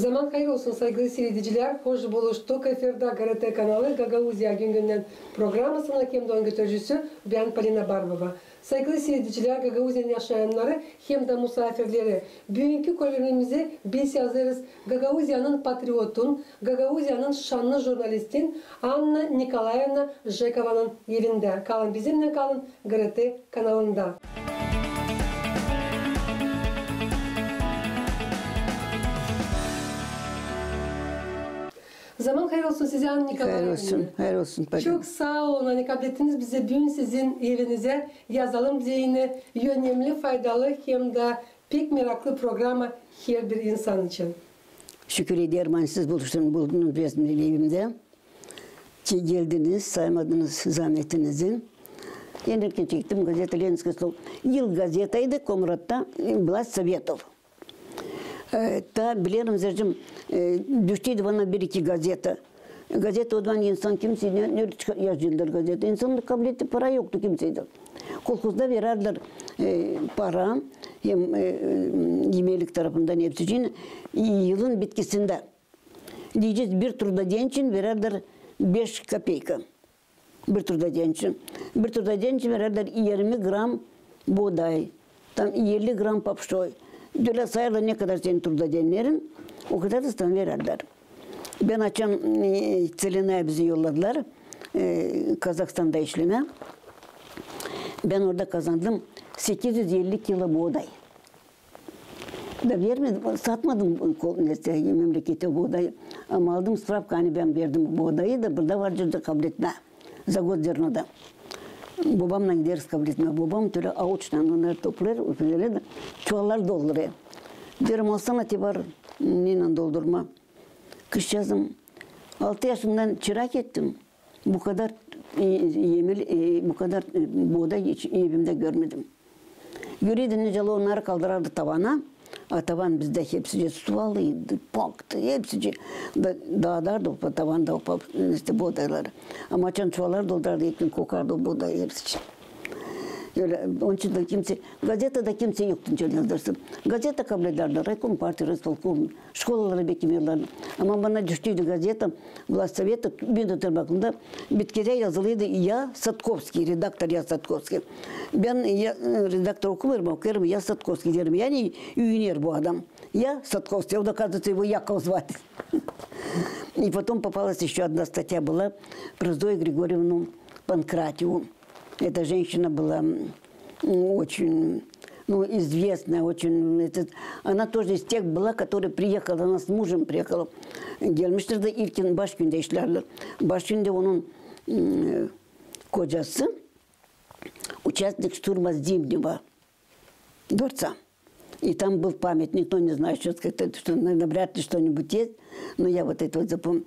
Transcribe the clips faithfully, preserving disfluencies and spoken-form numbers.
Zaman hayır olsun, saygılı siiredicilär. Hoş buluştuk. Efirdä GRT kanalı, Gagauziya gün-gündän programasının hem dä onu götürücüsü bän, Polina Barbova. Saygılı siiredicilär, Gagauziyanın yaşayannarı hem dä musaafirleri. Büünkü kolbimizä biz hazırız Gagauziyanın patriotun, Gagauziyanın şannı jurnalistin Anna Nikolaevna Jekovanın evindä. Kalın bizimnän, kalın GRT kanalında. Zaman hayır olsun sizä, Anna Nikolaevna. Hayır olsun, hayır olsun, Polina. Çok saa olun, ani kablettiniz bizä büün sizin evinizä yazalım deyni önemli, faydalı hem dä pek meraklı programa herbir insan için. Şükür ederim, ani siz buluştunuz, buldunuz benim evimdä. Ki geldiniz, saymadınız zaametinizi. Enerken çektim gazeta «Ленинское слово». Yıl gazetaydı Komratta, e, «Власть Советов». E, taa bilerim, zercim, e, düştüydü bana bir-iki gazeta. Gazeta o zaman insan kimsey ne, ne çıkar, yazılır gazeta. İnsan da kabletti, para yoktu kimseydä. Kolhozda verärdilär, e, para, hem, e, e, imelik tarafından hepsi için, e, yılın bitkisindä. Deyecez, bir trudodän için verärdilär beş kopeyka. Bir trudodän için. Bir trudodän için verärdilär irmi gram buğday, tam elli gram papşoy. Ölä sayardılar, ne kadar senin trudodännerin, o kadar da sana verärdilär. Bän açan, e, Ţelinaya bizi yolladılar, e, Kazahstanda işlemää. Bän orada kazandım sekiz üz elli kilo buğday. Da vermedim, satmadım ko-, neysä, memleketä buğdayı. Ama aldım spravka, ani bän verdim buğdayı da, burada var, burada kabletmää. Завод зерна. Bobamnan gideriz kabletmää. Bobam ölä avuçnan onnarı toplêêr, öpülere dä, çuvallar doldurêr. Deerim, alsana te var neylän doldurmaa. Kızçaazım, altı yaşımdan çırak ettim. Bu kadar, e, emeli, e, bu kadar, e, buğday hiç evimdä görmedim. Görärdim, nicä onnarı kaldırardı tavana. A tavan bizdä hepsicä suvalıydı, paktı, hepsicä. Da, daadardı o tavanda o pa-, neysä, buğdayları. Ama açan çuvallar doldurardı, hepsicä kokardı o buğday hepsicä. Ölä, onun için dä kimsey, gazetada kimsey yoktu, nicä yazdırsın. Gazeta kabledärdilär, raykom partiyası, rayispolitikum, şkolaları beki verärlärdi. Ama bana düştüydü gazeta, «Власть Советов», bän hatırlarım, bitkisä yazılıydı «Я. Садковский», redaktor «Я. Садковский». Bän, e, redaktor okumêêrım, okuyêrım «Я. Садковский» deerim, yani üüner bu adam. «Я. Садковский», вот, оказывается, его Яков звать. И потом попалась ещё одна статья была про Зою Григорьевну Панкратьеву. Эта женщина была, м, очень, ну, известная, очень, этот, она тоже из тех была, которая приехала, она с мужем приехала. Gelmiştir da ilkin Başküündä işlärdi. Başküündä onun, м, kocası участник штурма Зимнего дворца. И там был памятник, но не знаю, что сказать, что, наверное, вряд ли что-нибудь есть, но я вот это вот запомнила.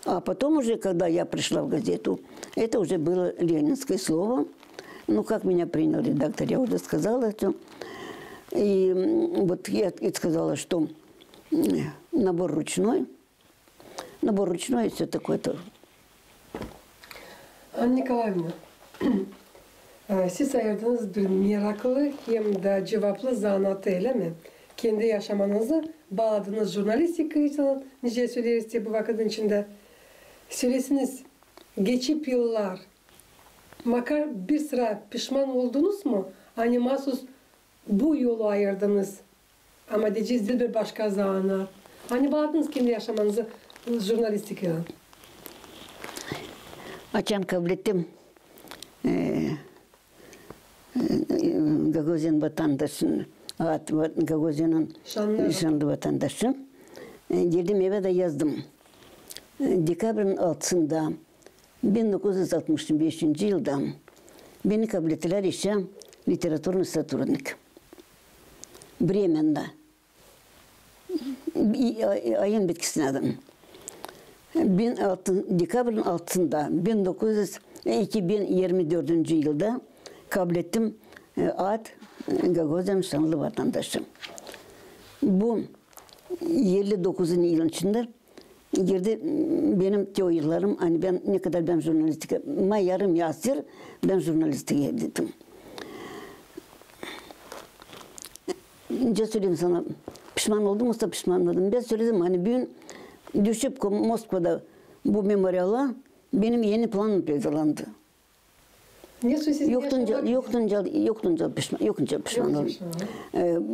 А потом уже, когда я пришла в газету, это уже было «Ленинское слово». Ну, как меня принял редактор, я уже сказала это. И, м, вот я и сказала, что, м, набор ручной, Nabor ruçnoy, всё такое то. Anna Nikolaevna, e, siz ayırdınız bir meraklı hem dä cuvaplı zanaatı, ölä mi? Kendi yaşamanızı baaladınız jurnalistikaylan, nicä söleeriz te bu vakıdın içindä. Sölesiniz, geçip yıllar, makar bir sıra pişman oldunuz mu, ani maasuz bu yolu ayırdınız? Ama deyecez, bir başka zanaat. Ani baaladınız kendi yaşamanızı jurnalistikaylan? Açan kablettim, e, e, Gagauziyanın vatandaşın, ad, va-, Gagauziyanın şanlı vatandaşı. E, geldim evä da yazdım. E, dekabrın altısında bin dokuz üz altmış beşinci yılda beni kablettilär işä литературный сотрудник. Временно. Ayın bitkisinä adım. Bin altı, dekabrın altısında, bin dokuz üz, e, iki bin yirmi dördüncü yılda kablettim, e, ad, e, Gagauziyanın şanlı vatandaşı. Bu elli dokuzuncu yılın içindä girdi, m, benim teoriyalarım, ani bän, ne kadar bän jurnalistika, ma yarım asır bän jurnalistikayı ettim. Nicä söleyim sana, Pişman oldum, usta pişman oldum. Bän söledim, ani büün düşüp Moskvada bu memoriala benim eni planım peydalandı. Yoktunca, yoktunca, yoktunca pişman, yoktunca pişman oldum.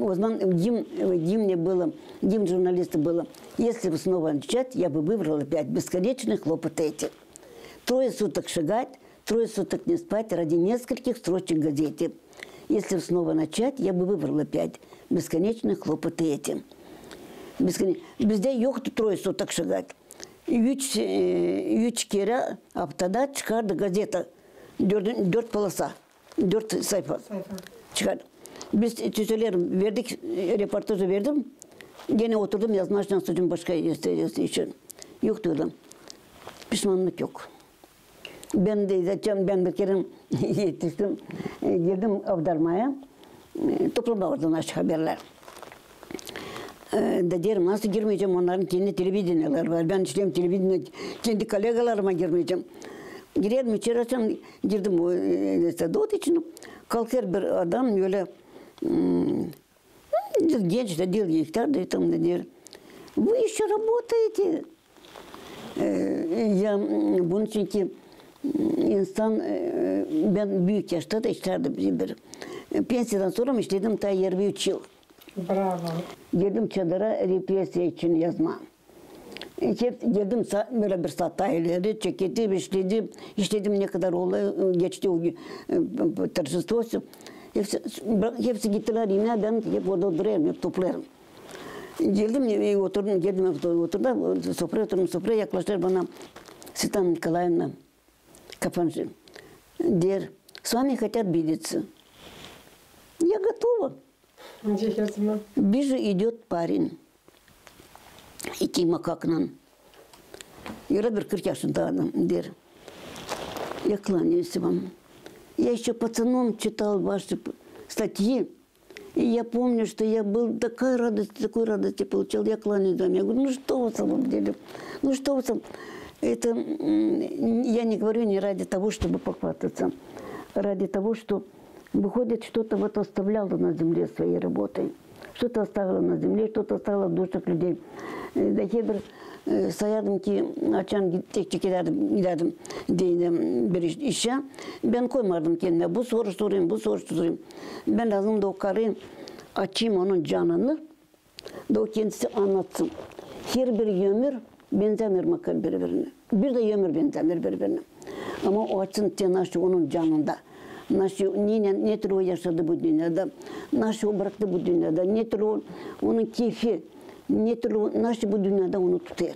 Ozaman gimn, gimn ne было, гимн журналиста было: «Если бы снова начать, я бы выбрал опять бесконечные хлопоты эти. Трое суток шагать, трое суток не спать ради нескольких строчек в газете. Если бы снова начать, я бы выбрал опять бесконечные хлопоты эти». Bizdä yoktu трое суток шагать. Üç, üç kerä aftada çıkardı gazeta. Dört, dört polasa, dört sayfa çıkardı. Biz tüzeleri verdik, reportajı verdim. Genä oturdum yazmaa, nasıl başka yazı için. Yoktu orada. Pişmannık yok. Bän dä, bän bir kerä etiştim, girdim avdarmaya, toplamaa oradan açık haberlär. Da deerim, nasıl girmeyecäm, onnarın kendi televideniyeleri var. Bän işleerim televideniye, kendi kollegalarıma girmeyecäm. Girerim içeri, açan girdim o, e, sade odayın içinä. Kalkêr bir adam ölä, genç dä diil, ihtär dä, tam da deer: «Вы ещё работаете?» Ya, bunun için ki insan, bän büük yaşta da işlärdim bir, pensiyadan sora işledim taa irmi üç yıl. Girdim çadıra repressiya için yazmaa. Hep girdim, bölä bir saat taa ileri çekettim, işledim, işledim ne kadar olay geçti o gün, торжество всё. Hepsi, hepsi gittilär imää, bän hep orada durêrım, hep toplêêrım. Geldim, e, oturdum, geldim, oturdum, sofraya oturdum, sofraya yaklaşêr bana Светлана Николаевна Капанжи. Deer: «С вами хотят видеться». Я готова. Вижу, идёт парень. İki makaklan. Ölä bir kırk yaşında adam, deer. Я кланяюсь вам. Я ещё пацаном читал ваши статьи. И я помню, что я был, такая радость, такую радость я получал, я кланяюсь вам. Я говорю: «Ну что вы, на самом деле, ну что вы, на самом деле?» Это я не говорю не ради того, чтобы похвастаться, а ради того, что, выходит, что-то вот оставляла на земле своей работой. Что-то оставила на земле, что-то оставила в душах людей. Да hep bir sayardım ki, açan tek çekilärdim, gidärdim deyni bir işä. Bän koymardım kendimä bu soruş sorayım, bu soruş sorayım. Bän lääzımdı o karıyı açayım, onun canını, da o kendisi annatsın. Herbir ömür benzämeer makar biri-birinä. Bir dä ömür benzämeer biri-birinä. Ama o açsın te nasıl onun canında. Nasıl, ne, ne türlü o yaşadı bu dünnedä, nasıl o braktı bu dünnedä, ne türlü o, onun keyfi, ne türlü o, nasıl bu dünnedä onu tutêr.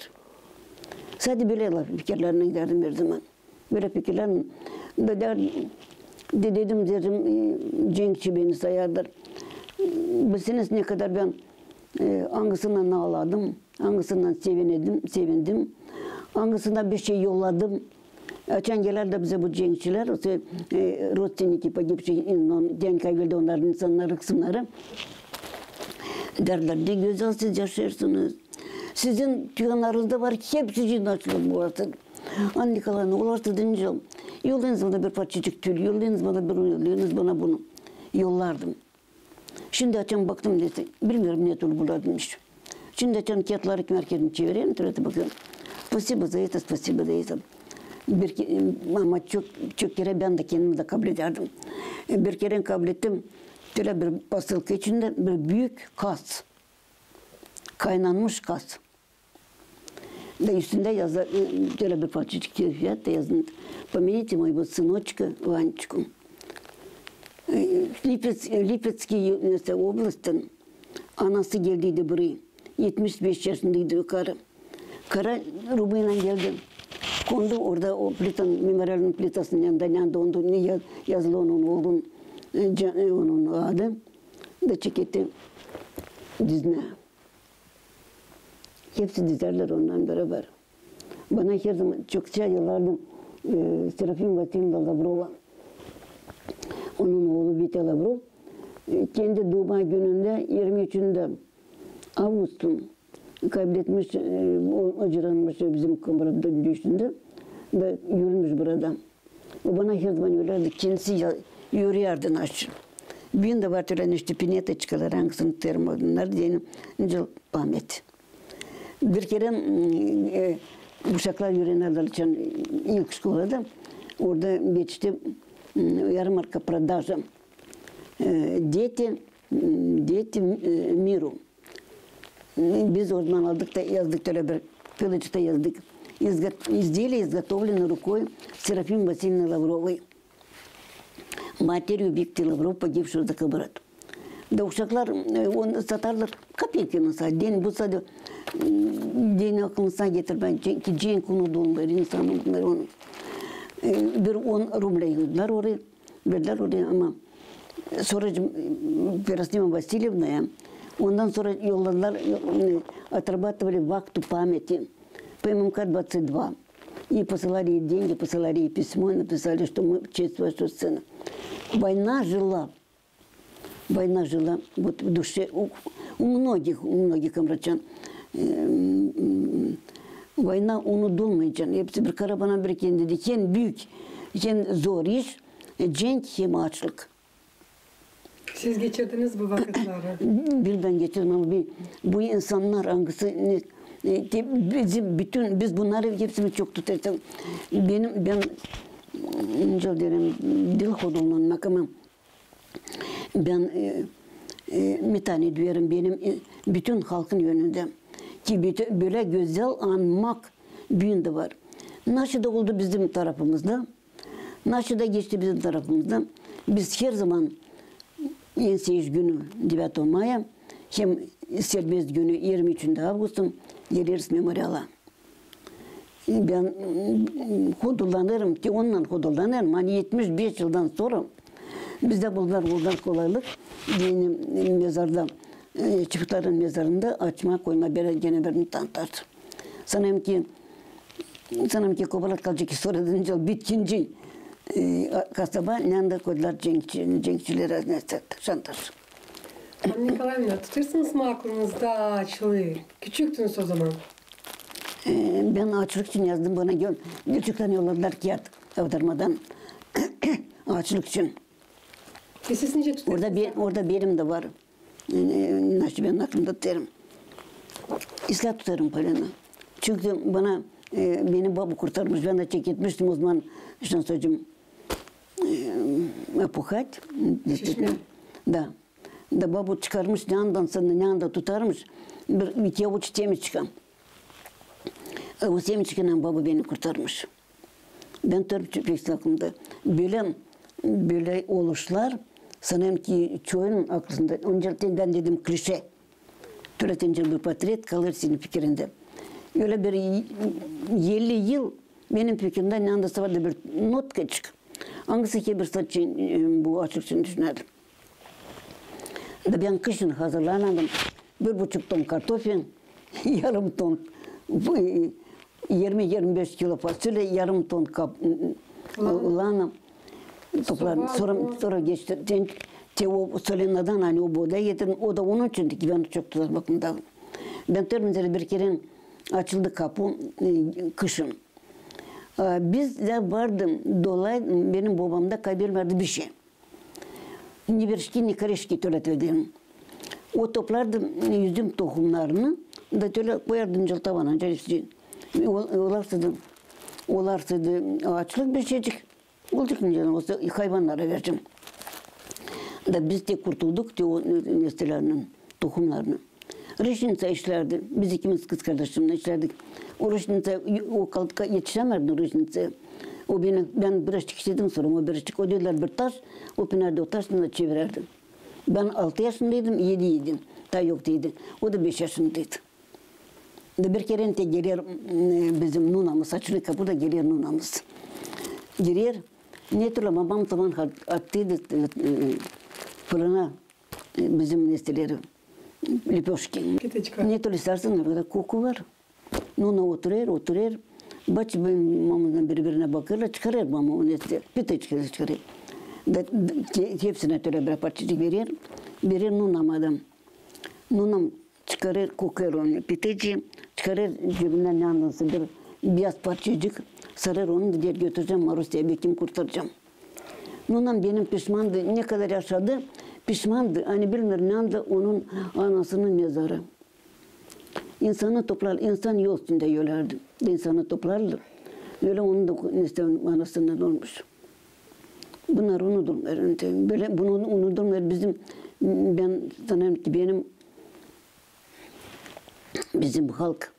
Sade bölä laf fikirlerinä gidärdim herzaman. Bölä fikirlerim. Da, da, dedim, dedim, cenkçi beni sayardılar. Bilseniz, ne kadar bän angısından aaladım, angısından sevindim, sevindim, angısından bir şey yolladım. Açan gelärdi bizä bu cenkçilär, o, родственники погибших, dän kaybeldi onnarın insannarı, kısımnarı. Deerlär: «Ne gözäl siz yaşêêrsınız. Sizin yanarınızda var hepsi, nasıl bu varsa. Anna Nikolaevna, olar sizä nicä. Yollayınız bana bir parçacık tül, yollayınız bana bir, yollayınız bana bunu». Yollardım. Şindi açan baktım, neysä, bilmeerim, ne türlü bulardım iş. Şindi açan kiyatları kim erkerim çevirerim, türlü bakêrım. Спасибо за это, спасибо за это. Bir ke-, ama çok, çok kerä bän dä kendimi dä kabledärdim. Bir kerä kablettim, bölä bir posılka içindä bir büük kas. Kaynanmış kas. Da üstündä yazı, bölä bir parçacık kiyat da yazılı: «Помяните моего сыночка Ванечку». Lipets-, Lipetskiy, neysä, oblastin anası geldiydi burayı. Etmiş beş yaşındaydı o karı. Karı arabaylan geldi. Kondu orada o plitanın, memorialın plitasının yanında, yanında onda ne ya-, yazılı onun oolun, e, ca-, e, onun adı. Da çeketti diznä. Hepsi dizärlär onunnan beraber. Bana herzaman çokça yollardı, e, Serafim Vasilyevna Lavrova. Onun oolu Vitya Lavrov, e, kendi duuma günündä, irmi üçündä avgustun, kaybetmiş, e, o, ocalanmış bizim komratın düüşündä da ölmüş burada. O bana herzaman ölärdi, kendisi ya-, yürüyärdi naşı. Büün dä var tölä neştä pinetçikalar, angısını termodunlar deyni, nicä pamet. Bir kerä, mm, e, uşaklar üürenerlär için ilk şkolada, orada beçti, mm, ярмарка, продажа, e, дети, mm, дети, e, миру. Biz oradan aldık da yazdık, tölä bir kılıçta yazdık. Изго-, изделие, изготовленное рукой Серафимы Васильевны Лавровой, матерью Виктора Лаврова, погибшего за Кабарат. Da uşaklar, e, onu satarlar, kapeyki nasıl, deyni bu sade, mm, deyni aklınıza getirmää, ki cenk unudulmêêr, insan unutmêêr onu. E, bir on rublä yolladılar oraya. Verdilär oraya, ama sora, e, Ferasnima Vasilyevnaya, ondan sora yolladılar, e, отрабатывали вахту памяти по ММК двадцать два. И посылали ей деньги, посылали ей письмо, и написали, что мы в честь вашего сына. Война жила. Война жила вот в душе у, у многих, у многих камрачан. Ee, война unudulmayacek. Hepsi bir kara bana bir kendi dedi. Hem büük, hem zor iş, e, cenk hem açlık. Siz geçirdiniz bu vakıtları? Bir bän geçirdim, ama bir, bu insannar, angısı, ne, e, te-, bizim bütün, biz bunnarı hepsini çok tutardık. Benim, bän, nicä deerim, diil hodullanmak, ama bän, e, e, metani duyêrım benim, e, bütün halkın önündä. Ki büt-, bölä gözäl anmak büün dä var. Nasıl da oldu bizim tarafımızda, nasıl da geçti bizim tarafımızda. Biz her zaman en sevinç günü, девятого мая, hem serbest günü, irmi üçündä avgustun, geleriz Memoriala. Bän, mm, hodullanêrım, te ondan hodullanêrım, ani etmiş beş yıldan sora bizdä buldular, buldular kolaylık, deyni, mezarda, e, çıfıtların mezarında açmaa, koymaa bir, genä bir tantaş. Sanêrım ki, sanêrım ki, Kobalat kalacek ki sora deyni bitkinci, e, kasaba, neredä koydular cenkçi-, cenkçileri, ne, şantaş. Anna Nikolaevna, tutêrsınız mı aklınızda açlıı? Küçüktünüz o zaman. E, bän açlık için yazdım, bana gö-, küçüktän yolladılar kiyat avdarmadan. Açlık için. E, siz nicä tutêrsınız? Orada be-, orada benim dä var. E, nasıl bän aklımda tutêrım. İslää tutêrım, Polina. Çünkü bana, e, beni babu kurtarmış. Bän dä çeketmiştim o zaman, ştan socum, e, опухать. Şişmää. Da. Da babu çıkarmış, neredä, neredä tutarmış, bir, iki avuç semeçka. E, o semeçkannan babu beni kurtarmış. Bän tutêrım pek aklımda. Bölä, bölä oluşlar, sanêrım ki, çoyunun aklında, onca bän dedim klişe. Türetince bir portret kalêr senin fikirindä. Ölä bir elli yıl benim fikirimdä neredä vardı bir notkacık. Angısı ki bir saat için, e, bu açlık için düşünärdim. Da bän kışın hazırlanardım. Bir buçuk ton kartofel, yarım ton, bu, e, irmi, irmi beş kilo fasulye, yarım ton kap-, lana. Topladım. Sora, sora geçti. Te, te o Solinadan, ani o buğday getirdim, o da onun için ki bän çok tutar bakımdan. Bän tutêrım, bir kerä açıldı kapu, e, kışın. E, bizdä vardı, dolay, benim bobamda kabir vardı bişi. Ne verşki, ne koreşki, tölä deerim. O toplardı üzüm tohumnarını, da tölä koyardı nicä tavana, nicä üstün. Ol-, olarsaydı, olarsaydı açlık bişecek, olacek nicä, olsa hayvannara verecäm. Da biz te kurtulduk te o ne-, nestelärinin, tohumnarının. Rışnitsa işlärdi. Biz ikimiz kızkardaşımnan işlärdik. O rışnitsa, o kaltka etişämärdi rışnitsaya. O beni, bän birazçık işledim, sora o birazçık, o dedilär bir taş, o pinärdi o taştan da çevirärdi. Bän altı yaşındaydım, edi idi. Taa yok idi. O da beş yaşındaydı. Da bir kerä te geler, m, bizim nunamız, açıldı kapu da geler nunamız. Girer, ne türlü mamam zaman hat-, attıydı, e, e, fırına, e, bizim nesteleri, lipöşki. Pitecik. Ne türlü istärsän, ne kadar koku var. Nuna oturêr, oturêr. Baş, benim mamamnan biri-birinä bakêrlar, çıkarêr mama onu, pitecik çıkarêr. Da, da, te-, hepsinä tölä bir parçacık verer, verer nunama da. Nunam çıkarêr, kokêr onu piteci, çıkarêr cebindän neredänsä bir biyaz parçacık, sarêr onu da deer, götürecäm Marusiyaya, bekim kurtaracam. Nunam benim pişmandı, ne kadar yaşadı, pişmandı, ani bilmeer, neredä onun anasının mezarı. İnsanı toplar, insan yol üstündä ölärdi. İnsanı toplarlar. Ölä onun da nesä anasından olmuş. Bunnar unudulmêêr. Bölä bunu unudulmêêr. Bizim, bän sanêrım ki, benim, bizim halk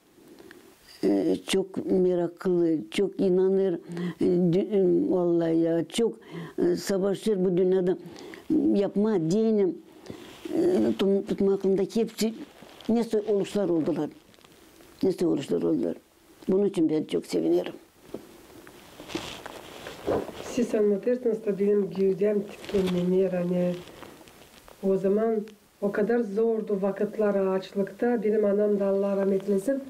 e, çok meraklı, çok inanêr, e, dü-, e, vallay ya, çok, e, savaşêr bu dünnedä, m, yapmaa deyni, e, tut-, tutmaa aklında hepsi nesä oluşlar oldular. Nesä oluşlar oldular. Bunun için bän çok sevinerim. Siz annadêrsınız da benim güüdäm tikennener, ani o zaman o kadar zordu vakıtlar aaçlıkta. Benim anam da, Allah rahmet eylesin,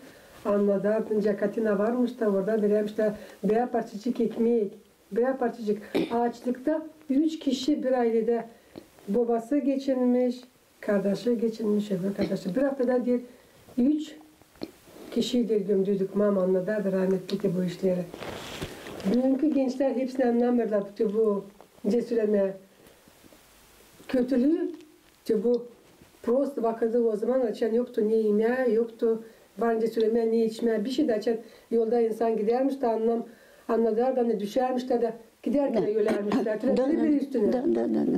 annadardı, nicä Katina varmış da orada verärmiş da bir parçacık ekmek, bir parçacık. Aaçlıkta üç kişi bir ayledä, bobası geçinmiş, kardaşı geçinmiş, öbür kardaşı. Bir aftada, deer, üç kişi, deer, gömdürdük. Mama annadardı rahmetli ki bu işleri. Büünkü gençlär hepsini annamêêrlar bu, bu, nicä sölemää, kötülüü. Te bu prost vakıdı o zaman, açan yoktu ne imää, yoktu var nicä sölemää, ne içmää, bişey dä, açan yolda insan gidärmiş da, annam, annadardı, ani düşärmişlär da, gidärkän ölärmişlär. Tölä biri-biri üstünä.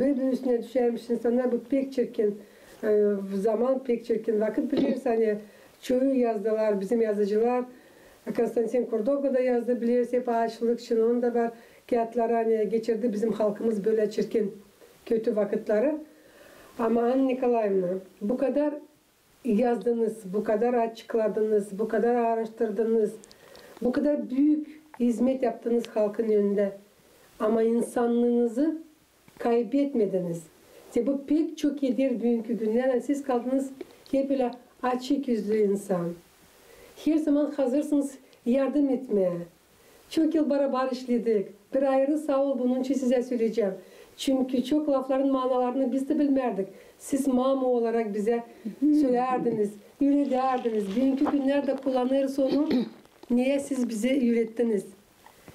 Biri-biri üstünä düşärmiş insannar. Bu pek çirkin, e, zaman, pek çirkin vakıt, bilersin, ani çoyu yazdılar bizim yazıcılar. Konstantin Kurdoga da yazdı, bilersin, hep aaçlık için, onun da var kiyatları, ani geçirdi bizim halkımız bölä çirkin, kötü vakıtları. Ama, Anna Nikolaevna, bu kadar yazdınız, bu kadar açıkladınız, bu kadar aaraştırdınız, bu kadar büük izmet yaptınız halkın önündä. Ama insannıınızı kaybetmediniz. Te bu pek çok eder büünkü günnär, ani siz kaldınız hep ölä açık üzlü insan. Her zaman hazırsınız yardım etmää. Çok yıl barabar işledik. Bir ayırı saa ol bunun için sizä söleyecäm. Çünkü çok lafların manalarını biz dä bilmärdik. Siz mama olarak bizä sölärdiniz, üüredärdiniz. Büünkü günnär dä kullanêrız onu. Neyä siz bizä üürettiniz?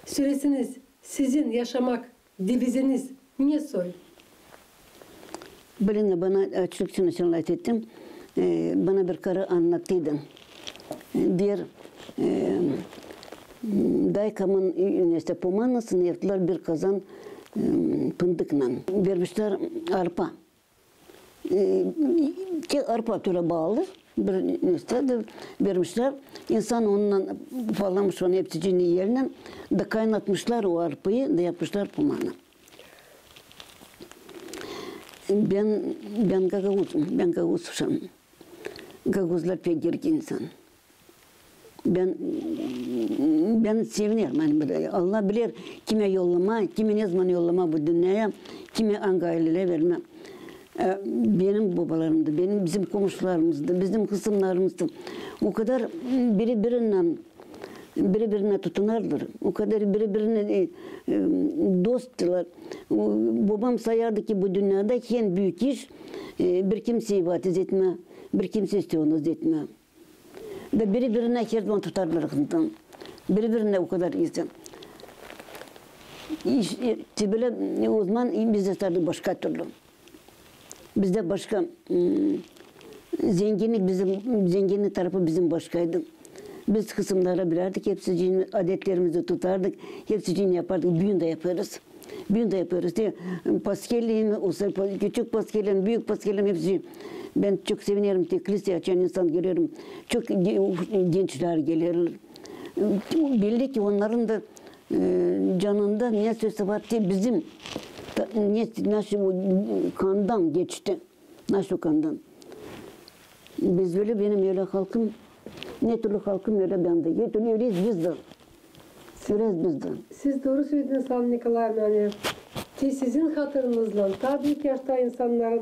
Sölesiniz, sizin yaşamak deviziniz ne soy? Bilin, bana, e, açık için lafettim. E, bana bir karı annattıydı. E, bir, e, daykamın, e, nesä, pomanasını yaptılar bir kazan, e, fındıklan. Vermişlär arpa. E, te arpa türä baalı, bir nesä dä vermişlär. İnsan onunnan ufalamış, onu hepsicini erinä, da kaynatmışlar o arpayı, da yapmışlar pomana. Bän, bän gagauzum, bän gagauzuşam. Gagauzlar pek gergin insan. Bän, bän sevinerim, ani bir, Allah biler, kimä yollamaa, kimi ne zaman yollamaa bu dünneyä, kimi angı aylelä vermää. E, benim bobalarımdı, benim, bizim komuşularımızdı, bizim hısımnarımızdı. O kadar biri-birinnän, biri-birinä tutunardılar, o kadar biri-birinä, e, e, dosttular. O, bobam sayardı ki, bu dünnedä en büük iş, e, bir kimseyä ibadet etmää, bir kimseyä isteonuz etmää. Da biri-birinä her zaman tutardılar hından. Biri-birinä o kadar insan. İş, e, te bölä, e, o zaman bizdä tabii başka türlü. Bizdä başka, m, zenginnik bizim, zenginnik tarafı bizim başkaydı. Biz hısımnara bilärdik, hepsicini adetlerimizi tutardık, hepsicini yapardık, büün dä yapêrız. Büün dä yapêrız. Te, paskelin, o sa-, pa-, küçük paskelin, büük paskelin hepsi. Bän çok sevinerim, te, kilisiya açan insan görerim. Çok ge-, gençlär gelerlär. Belli ki, onnarın da, e, canında ne sözü var, te bizim ta-, ne, nasıl o kandan geçti. Nasıl kandan. Biz ölä, benim ölä halkım, ne türlü halkım, ölä bän dä. Ne türlü öleyiz biz dä. Öleyiz biz dä. Siz dooru sölediniz, Anna Nikolaevna, ani te sizin hatırınızlan, taa büük yaşta insannarın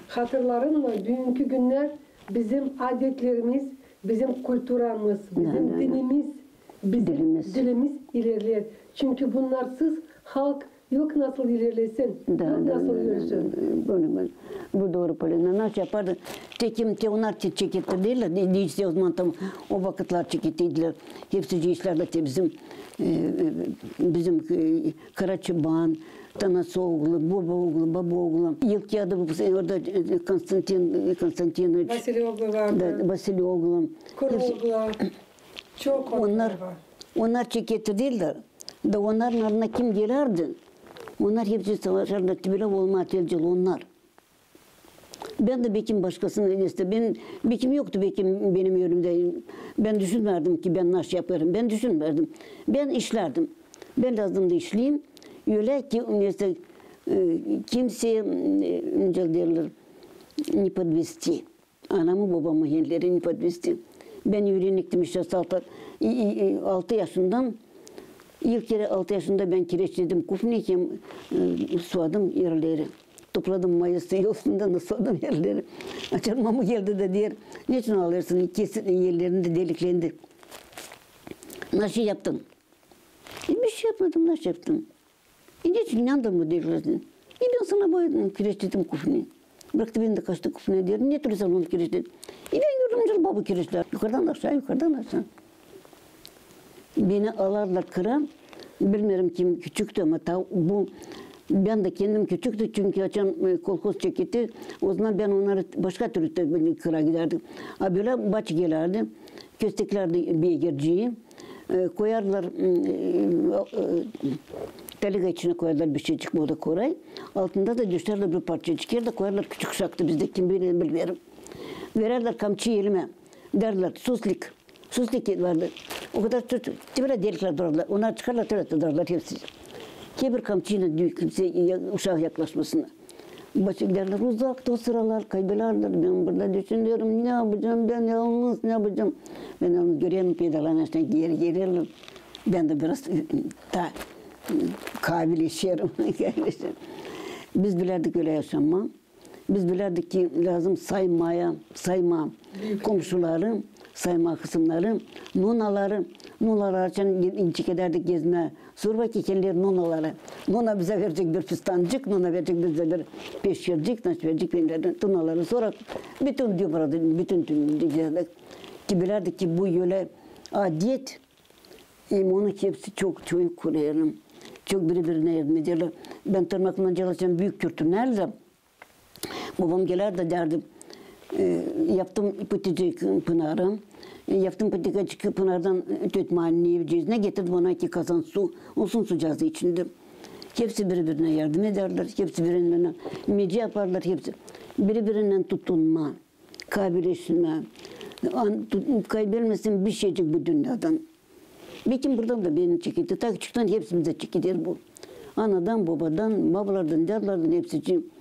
hatırlarınnan büünkü günnär bizim adetlerimiz, bizim kulturamız, bizim dinimiz, bizim dilimiz ilerleer. Çünkü bunnarsız halk yok nasıl ilerlesin, yok nasıl yürüsün. Bunu, bu, bu dooru, Polina. Nasıl yapardı? Tekim te onnar çe-, çekettirdilär, de, de işte o zaman tam o vakıtlar çekettirdilär. Hepsi işlerdä te bizim, e, e, bizim, e, Karaçıban, Tanası oolu, Boba oolu, Baba oolu. İlk adı bu, orada, e, Konstantin, e, Konstantinoviç. Vasili oolu vardı. Da, Vasili oolu. Kuru oolu. Çok onnar var. Onnar çekettirdilär. Da onnarın ardına kim gelärdi? Onnar hepsi savaşardı, te bölä olmaz, te bölä onnar. Bän dä bekim başkasını, işte, bän, bekim yoktu, bekim benim ömrümdä. Bän düşünmärdim ki, bän nasıl yapêrım. Bän düşünmärdim. Bän işlärdim. Bän lääzımdı işleyim. Ölä ki, işte, e, kimseye, e, nicä deerlär, не подвести. Anamı, bobamı, ellerini подвести. Bän üüreniktim işte altı, i-, i-, i-, altı yaşından, ilk kerä altı yaşında bän kireçledim kufnayı hem, e, suadım erleri. Topladım mayası yolsundan da suadım erleri. Açan mamu geldi da deer, "Neçin alêrsın?" Kesin ellerindä deliklendi. "Nasıl yaptın?" E, bir şey yapmadım, nasıl yaptım? E, neçin, ne anlamı deerlär? E, bän sana boyadım, kireçledim kufnayı. Bıraktı beni dä kaçtı kufnaya, deer, "Ne türlü sän onu kireçledin?" E, bän gördüm, nicä baba kireçlär. Yukardan aşaa, yukardan aşaa. Beni alarlar kıra. Bilmeerim, kim küçüktü, ama ta bu, bän dä kendim küçüktüm, çünkü açan, e, kolhoz çeketti, o zaman bän onnarı başka türlü te-, kıra gidärdim. A bölä baç gelärdi, kösteklärdi beygirciyi, e, koyardılar, m, e, e, taliga içinä koyardılar bir şeycik, bu da koray. Altında da döşärlär bir parçacık er da koyardılar, küçük uşaktı bizdä, kim biler, bilmeerim. Verärdilär kamçıyı elimä. Deerlär, "Suslik." Suslik vardı. O kadar tut, te bölä deliklär durardılar. Onnarı çıkardılar, te bölä durardılar hepsi. Te bir kamçıylan düük kimsey, ya-, uşak yaklaşmasın. Başka giderlär uzakta o sıralar, kaybelärlär. Bän burada düşünerim, ne yapacam bän yalnız, ne yapacam? Bän yalnız görerim, pedaların üstündä geri gelerlär. Bän dä biraz, e, ta, e, kabilleşerim. Biz bilärdik ölä yaşamaa. Biz bilärdik ki, lääzım saymaya, saymaa komşuları, saymaa hısımnarı, nunaları. Nunaları için ge-, gedärdik gezmää. Sorêrdık ki, kendileri nunaları. Nuna bizä verecek bir fistancık, nuna verecek bizä bir peşircik, nasıl verecek kendileri nunaları. Sora bütün gün burada, bütün gün gezärdik. Ki bilärdik ki, bu ölä adet, hem onu hepsi çok, çok kurêrım. Çok biri-birinä yardım ederlär. Bän tırnaklan çalışan büük kürtünärdi. Bobam geler da deerdi, e, yaptım pıtıcık pınarı, e, yaptım pıtıcık pınardan tötmä anneyä evcezinä, getirdim ona iki kazan su, olsun sucazı içindä. Hepsi biri-birinä yardım ederlär, hepsi biri-birinä meci yaparlar, hepsi biri-birinnän tutunmaa, kabileşmää. An-, tut-, kaybelmesin bir şeycik bu dünnedan. Bekim buradan da beni çeketti. Ta küçüktän hepsimizi çekeder bu. Anadan, bobadan, babalardan, dädlardan hepsi için.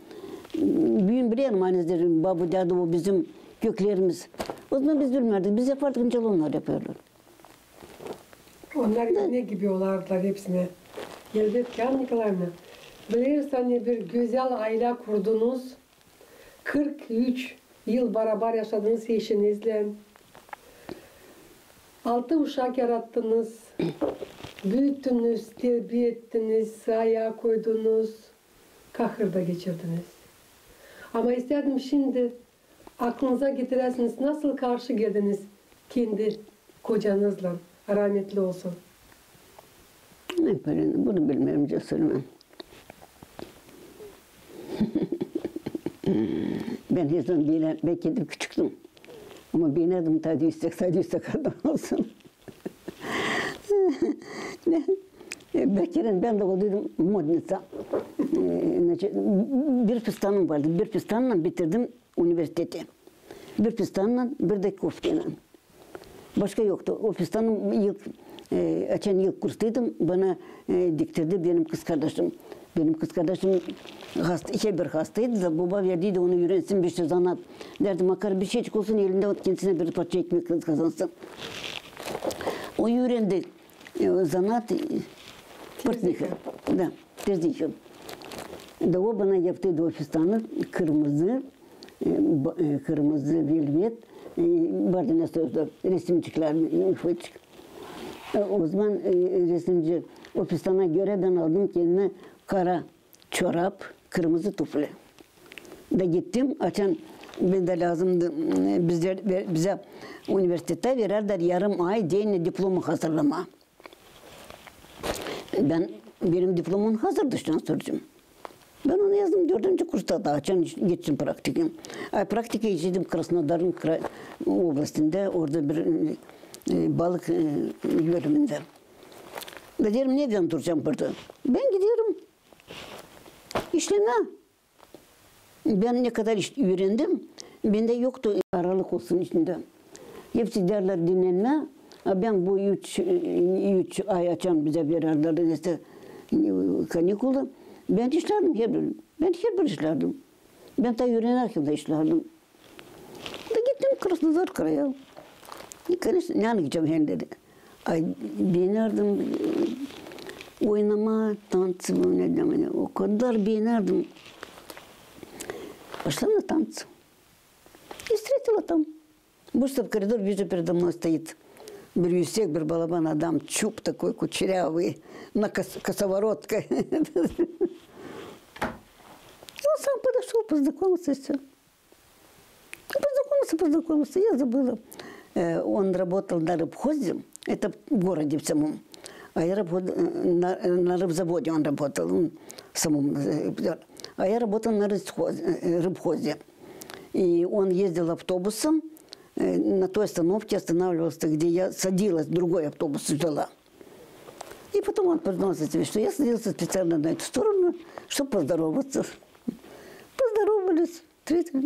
Büün bilerim, ani deerim, babu, dädu, o bizim köklerimiz. O zaman biz bilmärdik, biz yapardık, nicä onnar yapêrlar. Onnar örnek gibi olardılar hepsinä. Elbetki, Anna Nikolaevna, bilerim, ani bir gözäl aylä kurdunuz. Kırk üç yıl barabar yaşadınız eşiniznän. Altı uşak yarattınız, büüttünüz, terbiya ettiniz, sayaa koydunuz, kahır da geçirdiniz. Ama istärdim şindi aklınıza getiräsiniz, nasıl karşı geldiniz kendi kocanızlan, rahmetli olsun. Ne, Polina, bunu bilmeerim, nicä sölemää. Bän her zaman beenär-, bän kendim küçüktüm. Ama beenärdim, taa da üüsek, taa da üüsek adam olsun. Bän, e, bir kerä bän dä oldum modnitsa. E, значит, bir fistanım vardı, bir fistannan bitirdim universiteti. Bir fistannan, bir dä kofteylän. Başka yoktu. O fistanı ilk, e, açan ilk kurstaydım, bana, e, diktirdi benim kızkardaşım. Benim kızkardaşım hasta, şey, bir hastaydı da, boba verdiydi onu üürensin bir şey zanaat. Deerdi, makar bir şeycik olsun elindä, kendisinä bir parça ekmek kazansın. O üürendi, e, zanaat, e, pırtnika. Da, terzilik. Da o bana yaptıydı o fistanı kırmızı, e, ba-, e, kırmızı velvet, e, vardı nasıl resimciklär, ufacık. E, o zaman, e, resimci, o fistana görä bän aldım kendimä kara çorap, kırmızı tufli. Da gittim, açan bendä lääzımdı, e, bizä, bizä universitetä verärdilär yarım ay deyni diplomamı hazırlamaa. Bän, benim diplomam hazırdı, şundan soracam. Bän onu yazdım dördüncü kursta da, açan iş-, geçtim praktikum. A praktika işledim Krasnodarın kra-, oblastında, orada bir, e, balık, e, bölümündä. Da deerim, ne bän duracam burada? Bän giderim işlemää. Bän ne kadar iş-, üürendim, bendä yoktu aralık olsun içindä. Hepsi giderlär dinnenmää, a bän bu üç, üç ay açan bizä verärdilär, işte, kanikula, bän işlärdim herbir, bän herbir işlärdim. Bän taa üürenärkän dä işlärdim. Da gittim Krasnodar kraya. Конечно, ne anlatacam hem dedi. Ay, beenärdim, e, oynamaa, tanţı, bu ne deer, o kadar beenärdim. Пошла на танцы. И встретила там. Вышла в коридор, вижу, передо мной стоит bir yüksek, bir balaban adam, çup такой кучерявый, на кос-, косоворотка. И он сам подошёл, познакомился, всё. Познакомился, познакомился, я забыла. Э, он работал на рыбхозе, это в городе в самом. А я работала, э, на, на рыбзаводе он работал, м, в самом, э, а я работала на рыбхозе, э, рыбхозе. И он ездил автобусом, э, на той остановке останавливался, где я садилась, другой автобус ждала. И потом он признался тебе, что я садился специально на эту сторону, чтобы поздороваться. Поздоровались. Третья.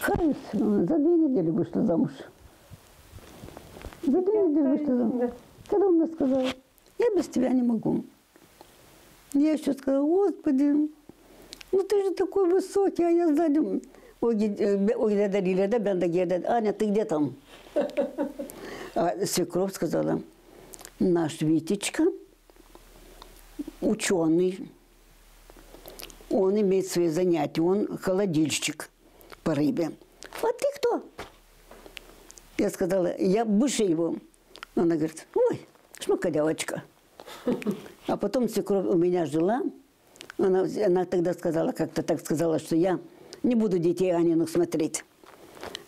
Каюсь, за две недели вышла замуж. За две недели вышла замуж. Когда он мне сказал: «Я без тебя не могу». Я ещё сказала: «Господи, ну ты же такой высокий, а я сзади». O gid-, e, be-, o gider ileride, bän dä geridä. «Аня, ты где там?» А свекровь сказала: «Наш Витечка учёный, он имеет свои занятия, он холодильщик по рыбе. А ты кто?» Я сказала: «Я выше его». Она говорит: «Ой, шмык девочка». А потом свекровь у меня жила, она, она тогда сказала, как-то так сказала, что я не буду детей Аниных смотреть.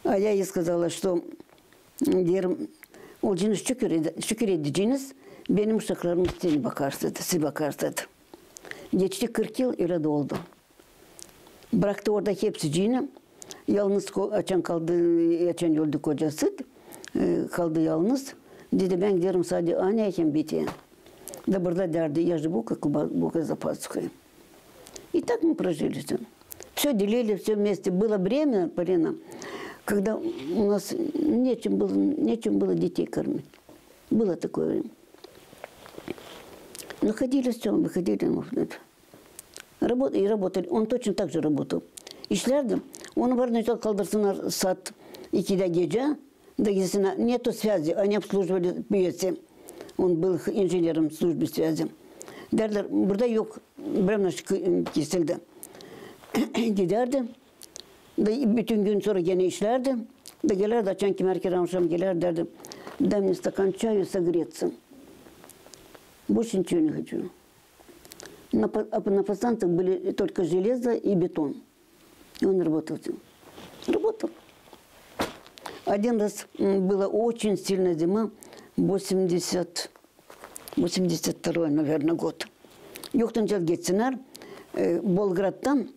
А я ей сказала, что, м, deerim, olacaksınız şükür ede-, şükür edeceniz, benim uşaklarım sizi bakêr, sizi bakêr. Geçti kırk yıl, ölä dä oldu. Bıraktı orada hepsicini. Yalnız ko-, açan kaldı, açan öldü kocası, e, kaldı yalnız. Dedi: «Bän giderim sade Anya hem Viteyä. Da burada derdi, я живу как у Бо-, Бога за пазухой». И так мы прожили всё. Всё делили, всё вместе. Было время, Полина, когда у нас нечем было, нечем было детей кормить. Было такое время. Находили всё, выходили на вот это. Работ-, и работали. Он точно так же работал. İşlärdi. Onu var ne kaldırsınnar saat ikidä gecä, da gitsin, нету связи, они обслуживали пьесы. Он был инженером службы связи. Derlär, burada yok, birä naşık kesildi. Gidärdi. Da bütün gün sora genä işlärdi. Da gelärdi, açan kim erken akşam gelärdi, derdi: «Дай мне стакан чаю согреться. Больше ничего не хочу». На па-, а на подстанциях были только железо и бетон. И он работал. Работал. Один раз, м, была очень сильная зима, восемьдесят, восемьдесят второй, наверное, год. Yoktan çal geçsinnär, e, Болградтан,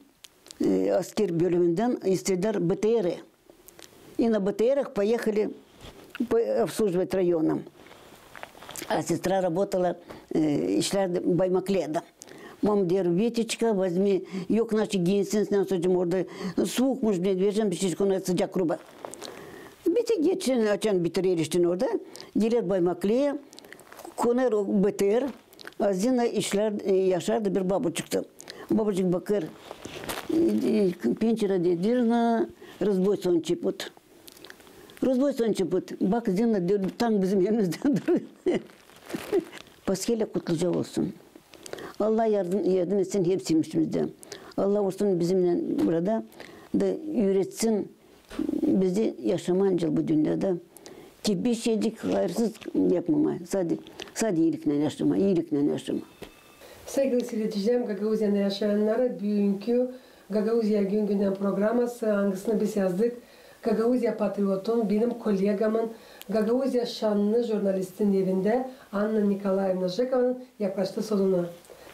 e, asker bölümündän istedilär B T R. И на Б Т Рах поехали по-, обслуживать районы. А сестра работала, e, işlärdi Баймаклеяда. Мама deer: «Витечка, возьми, yok naşi giinsin, ne soracam orada, suuk, может, ne vereceğim, bir şişko sıcak ruba». Bitti, geçsin, açan bitirer işin orada. Geler Баймаклея, konêr o B T R, a Зина işlär, e, yaşardı bir babuçukta. Babuçuk bakêr, e, e, pençerä deer: «Зина, разбой сончий путь». «Разбой сончий путь. Bak, Зина, deer, tank bizim evimizdä durêr». Paskelä kutluca olsun. Allah yardım, yardım etsin hepsimizdä. Allah olsun bizimnän burada da üüretsin bizi yaşamaa bu dünnedä. Ki bir şeycik hayırsız yapmamaa. Sade, sade iiliknän yaşamaa, iiliknän yaşamaa. Saygılı siiredicilerim, Gagauziyanın yaşayannarı, büünkü Gagauziya gün-gündän programası, angısını biz yazdık Gagauziya patriotun, benim kollegamın, Gagauziya şannı jurnalistin evindä Anna Nikolaevna Jekovanın yaklaştı sonuna.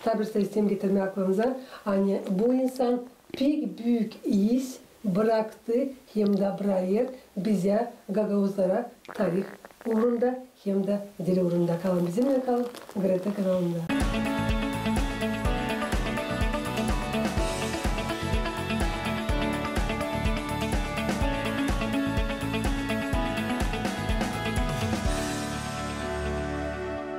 Taa bir isteerim getirmää aklınıza, ani bu insan pek büük iz braktı hem dä brakêr bizä, gagauzlara, tarih uurunda hem dä dil uurunda. Kalın bizimnän, kalın GRT kanalında.